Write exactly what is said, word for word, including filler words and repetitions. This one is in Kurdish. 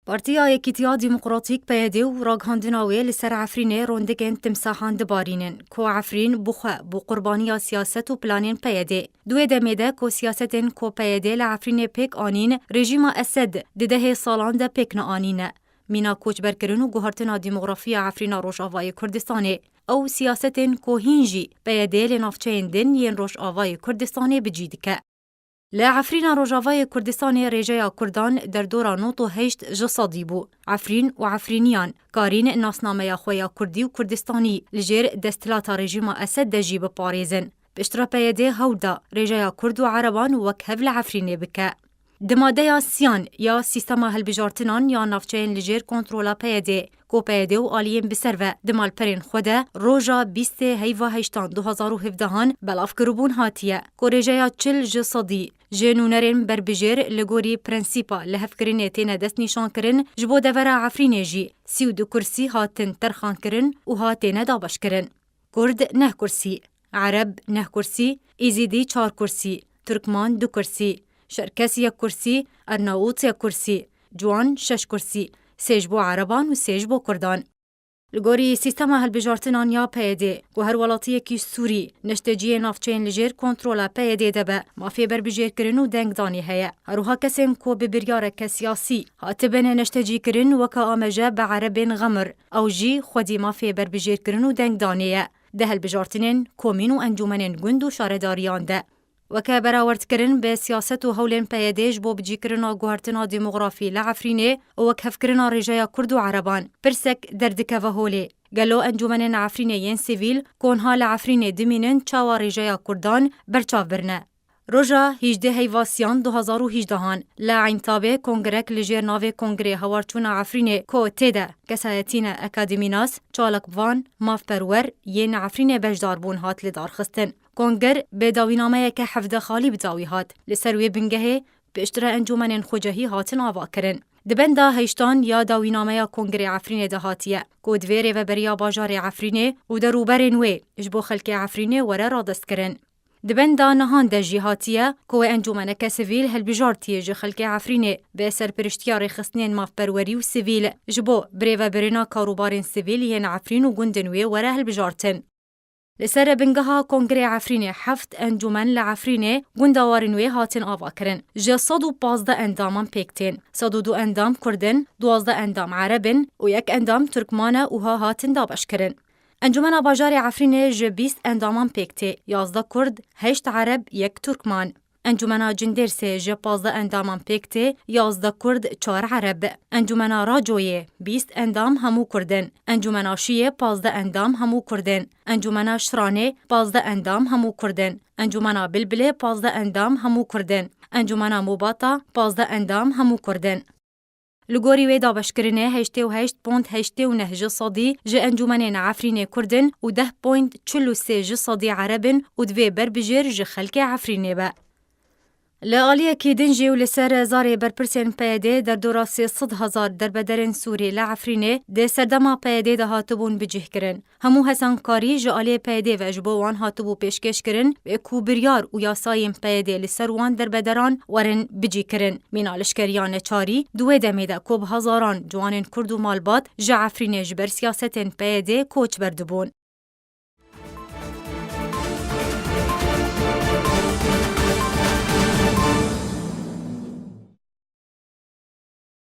Partiya Yekîtiya Demokratîk, P Y D, û ragihandina wê li ser Efrînê rondikên timsahan dibarînin, ku Efrîn bi xwe bû qurbaniya siyaset û planên P Y D. Di wê demê de ku siyasetên ku P Y D li Efrînê pêk anîn, rejîma Esed di dehê salan de pêk neanîne. Mîna koçberkirin û guhertina demografiya Efrîna Rojavayê Kurdistanê, ew siyasetên ku hîn jî P Y D li navçeyên din yên Rojavayê Kurdistanê bi cî dike. Li Efrîna Rojavayê Kurdistanê rêjeya Kurdan derdora nod û heşt ji sedî bû. Efrîn û Efrîniyan karîn nasnameya xwe ya Kurdî û Kurdistanî li jêr desthilata rejîma Esed de jî biparêzin. Piştre P Y D hewl da rêjeya Kurd û Ereban wek hev li Efrînê bike. Di madeya siyan ya sîstema hilbijartinan ya navçeyên li jêr kontrola P Y D, ku P Y D û aliyên bi ser ve di malperên xwe de roja bîstê heyva heştan du hezar û hevdehan belav kiribûn hatiye, ku rêjeya çil ji sedî ji nûnerên berbijêr li gorî prensîpa lihevkirinê têne destnîşankirin, ji bo devera Efrînê jî sî û du kursî hatin terxankirin û hatêne dabeşkirin. Kurd neh kursî, Ereb neh kursî, Êzîdî çar kursî, Turkman du kursî, Şerkes yek kursî, Ernaût yek kursî, Ciwan şeş kursî, sê ji bo Ereban û sê ji bo Kurdan. Li gorî sîstema hilbijartinan ya P Y D, ku her welatiyekî Sûrî neşteciyê navçeyên li jêr kontrola P Y D de be, mafê berbijêrkirin û dengdanê heye. Her wiha kesên ku bi biryareke siyasî hatibin neştecîkirin, weke ameje bi Erebên Xemir, ew jî xwedî mafê berbijêrkirin û dengdanê ye. Di hilbijartinên komîn û encûmenên gund û şaredariyan de. Weke berawerdkirin bi siyaset û hewlên P Y D ji bo bicîkirina guhertina demografî li Efrînê û wekhevkirina rêjeya Kurd û Ereban, pirsek derdikeve holê. Gelo encûmenên Efrînê yên sivîl, ku niha li Efrînê dimînin, çawa rêjeya Kurdan berçav birine? Roja hîjdeh Heyvasiyan du hezar û hîjdehan li Eyntabê kongrek li jêr navê Kongrê Hawarçûna Efrînê, ku tê de kesayetîne akademînas, çalakvan, mafperwer yên Efrînê beşdar bûn, hat lidarxistin. Konger bi dawînameyeke hevdeh xalî bi dawî hat. Li ser wê bingehê piştre encûmenên xwecehî hatin avakirin. Di benda heştan ya dawînameya Kongrê Efrînê de hatiye, ku divê rêveberiya bajarê Efrînê û derûberên wê ji bo xelkê Efrînê were radestkirin. Di benda nihan de jî hatiye, ku wê encûmeneke sivîl hilbijartiyê ji xelkê Efrînê bi serpiriştiya rêxistinên mafperwerî û sivîl ji bo birêvebirina karûbarên sivîl yên Efrîn û gundên wê were hilbijartin. Li ser bingeha Kongrê Efrînê heft encûmen li Efrînê gundawarên wê hatin avakirin. Ji sed û pazdeh endaman pêk tên. Sed û du endam Kurd in, duwazdeh endam Ereb in û yek endam Turkman e û ha hatin dabeşkirin. Encûmena Bajarê Efrînê ji bîst endaman pêk tê, yazdeh Kurd, heşt Ereb, yek Turkman. Encûmena Cindêrsê ji pazdeh endaman pêk tê, yazdeh Kurd, çar Ereb. Encûmena Racoyê, bîst endam hemû Kurd in. Encûmena Şiyê, pazdeh endam hemû Kurd in. Encûmena Şiranê, pazdeh endam hemû Kurd in. Encûmena Bilbilê, pazdeh endam hemû Kurd in. Encûmena Mobata, pazdeh endam hemû Kurd in. Li gorî wê dabeşkirinê, heştê û heşt pond heştê û neh ji sedî ji encûmenên Efrînê Kurd in û deh pond çil û sê ji sedî Ereb in û divê berbijêr ji xelkê Efrînê be. Li aliyekî din jî û li ser zarê berpirsên P Y D derdora sê sed hezar derbederên Sûrî li Efrînê di serdema P Y D de hatibûn bicihkirin. Hemû hesankarî ji aliyê P Y D ve ji bo wan hatibû pêşkêşkirin, wê ku biryar û yasayên P Y D li ser wan derbederan werin bicîkirin. Mîna leşkeriya neçarî di wê demê de ku bi hezaran ciwanên Kurd û malbat ji Efrînê ji ber siyasetên P Y D koç berdibûn.